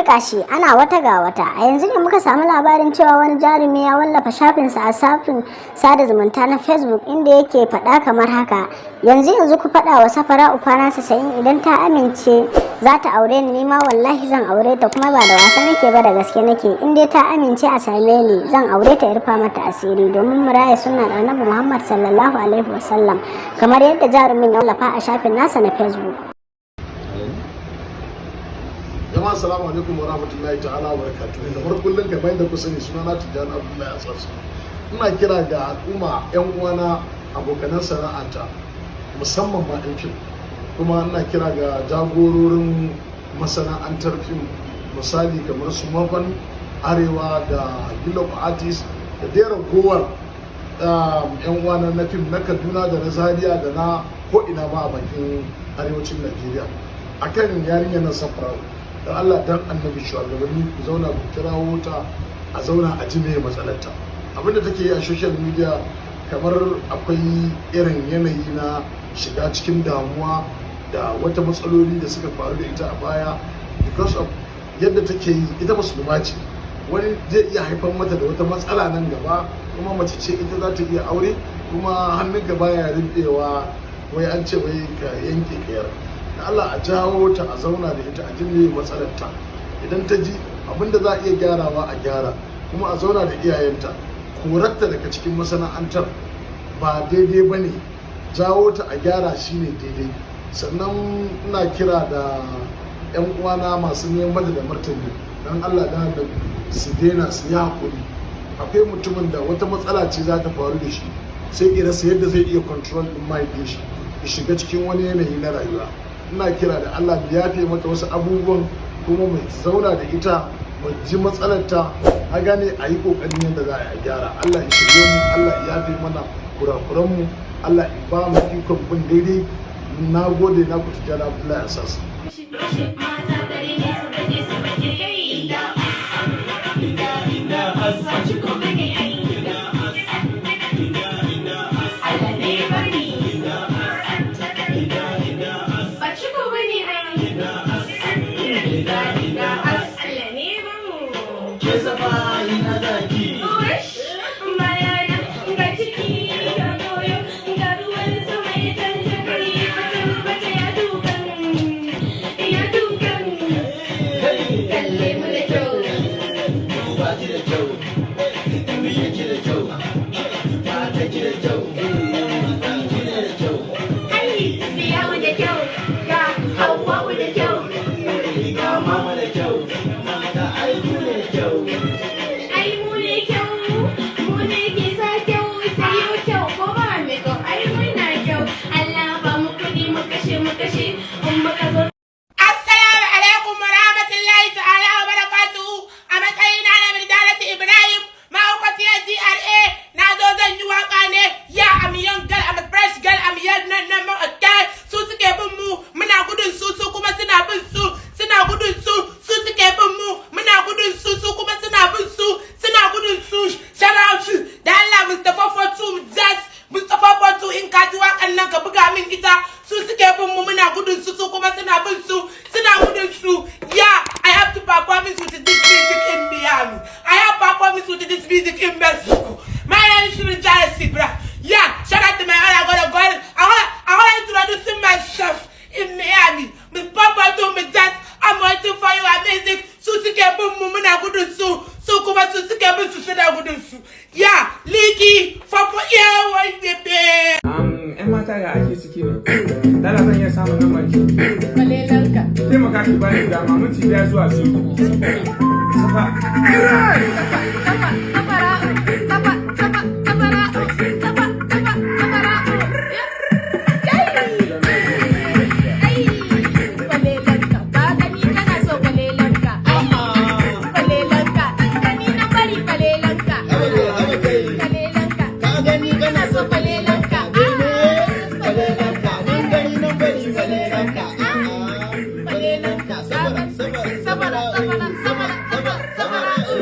Turƙashi ana wata ga wata. A yanzu ne muka samu labarin cewa wani jarumi ya wallafa shafinsa a shafin sada zumunta na Facebook, inda yake faɗa kamar haka: "Yanzu yanzu ku faɗa wa Safara'u kwana 90, idan ta amince za ta aure ni, nima wallahi zan aure ta, kuma ba da wasa nake ba, da gaske nake. In dai ta amince, a same ni, zan aure ta, rufa mata asiri, domin mu raya sunnar Annabi Muhammad sallallahu alaihi wasallam," kamar yadda jarumin ya wallafa a shafin nasa na Facebook. Jama'a, assalamu alaikum wa rahmatullahi ta'ala wa barakatuhu. Kamar kullum, kamar yadda ku sani, suna na Tijjani Abdullahi Asas. Ina kira ga al'umma, yan uwana, abokanan sana'ata, musamman ma ɗan fim, kuma ina kira ga jagororin masana'antar fim, misali kamar su Mafan Arewa da Guild Artist da dai ragowar yan uwana na fim na Kaduna da na Zaria da na ko'ina ma a bakin arewacin Najeriya, akan yarinyar nan Safara'u. Don Allah dan Annabi, shugabanni, ku zauna, ku kirawo ta, a zauna a ji meye matsalarta. Abinda take yi a social media, kamar akwai irin yanayi na shiga cikin damuwa da wata matsaloli da suka faru da ita a baya. Because of yadda take yi, ita musulma ce, wani zai iya haifar mata da wata matsala nan gaba. Kuma mace ce ita, za ta iya aure, kuma hannunka baya rinɗewa, wai an ce wai ka yanke kayar da Allah. A jawo ta, a zauna da ita, a ji me matsalarta. Idan ta ji abinda za a iya gyarawa, a gyara, kuma a zauna da iyayenta. Korarta daga cikin masana'antar ba daidai ba ne, jawo ta a gyara shine daidai. Sannan ina kira da 'yan uwana masu neman mata da martani, don Allah da su daina, su yi haƙuri. Akwai mutumin da wata matsala ce za ta faru da shi, sai ya rasa yadda zai iya control din mind din shi, ya shiga cikin wani yanayi na rayuwa. Ina kira da Allah mu yafe mata wasu abubuwan, kuma mu zauna da ita, mu ji matsalarta, a gane, a yi kokarin yadda za a gyara. Allah ya shirye mu, Allah ya yafe mana kurakuran mu, Allah ya ba mu ikon bin daidai. Na gode, na ku Tijjani Abdullahi Asas. Mata ɗari ne su baje su baje kai. Ba ko bane ai. Allah ne ya bani. Ba ciko bane ai. Allah ne ya bamu. Ke Safa, ina zaki? Ush, bayana ga ciki ga goyo ga ruwan sama ya canja kai, bata bata ya dukan ya dukan. Kalle mu da kyau. Duba ki da kyau, dubi ki da kyau, mata ki da kyau, ki da kyau. Ai Siyawu da kyau, ga Hawwa'u da kyau. Ga mama da kyau, mata ai ku ne da kyau. Ai mu ne kyau, mu ne ke sa kyau sayo kyau, ko ba mai kyau ai muna kyau. Allah ba mu kuɗi mu kashe, mu kashe in muka zo. Assalamu alaikum wa rahmatullahi ta'ala wa barakatuhu. A matsayina na Mirjalatu Ibrahim, mahaukaciyar GRA, na zo zan yi waka ne. Ya, I'm young girl, I'm a fresh girl, I'm young nan nan okay. Su suke bin mu, muna gudun su, su kuma suna bin su, suna gudun su, su suke bin mu, muna gudun su, su kuma suna bin su, suna gudun su. Shout out to da Allah Mustapha Fotu Jazz, Mustapha Fotu, in ka ji wakan nan ka buga min ita. Su suke bin mu, muna gudun su, su kuma suna bin su, suna gudun su. Yeah, I have to performance with this music in Miami. I have performance with this music in Mexico. My name is Rijal Sibra. Yeah, shout out to my other God God. I wanna introduce myself in Miami. Miss Papa do me dance. I'm waiting for you music. Su suke bin mu, muna gudun su, su kuma su suke bin su, suna gudun su. Yeah, Liki, Fafa, yeah, wai bebe. ‘Yan mata, ya ake ciki ne? Dala, zan iya samun lambar ki? Kwalelanka. Taimaka ki bani dama minti 5 zuwa 2. Safa. Safa, safara'u, safa, safa, safara'u, safa, safa, safara'u. Kai! Ai, kwalelanka, ka gani kana so kwalelanka. Kwalelanka, gani na bari kwalelanka. Kwalelanka, Ka gani kana so kwalelanka. Kwalelanka, nan gani nan bari kwalelanka. Kwalelanka, Sabara, sabara, sabara, sabara, sabara, safara'u.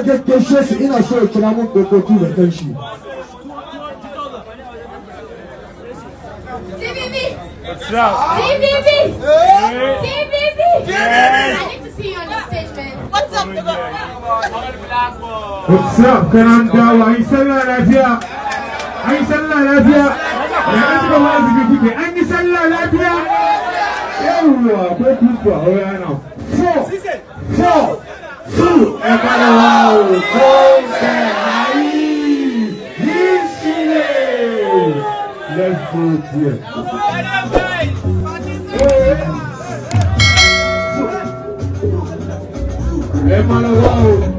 Gaggaishe su, ina so ya kira mun kokotu da kanshi. TVB! What's up? TVB! TVB! I need to see you on the stage, man. What's up? What's up, kanan dawo? An yi sallah lafiya? An yi sallah lafiya? Ya an suka wani zubi kuke? An yi sallah lafiya? Yawwa, ko kuka hau yana four, four, two, ẹ padà wá o, kó sẹ̀ ayé yìí. Let's go there. Ẹ máa lọ wá o.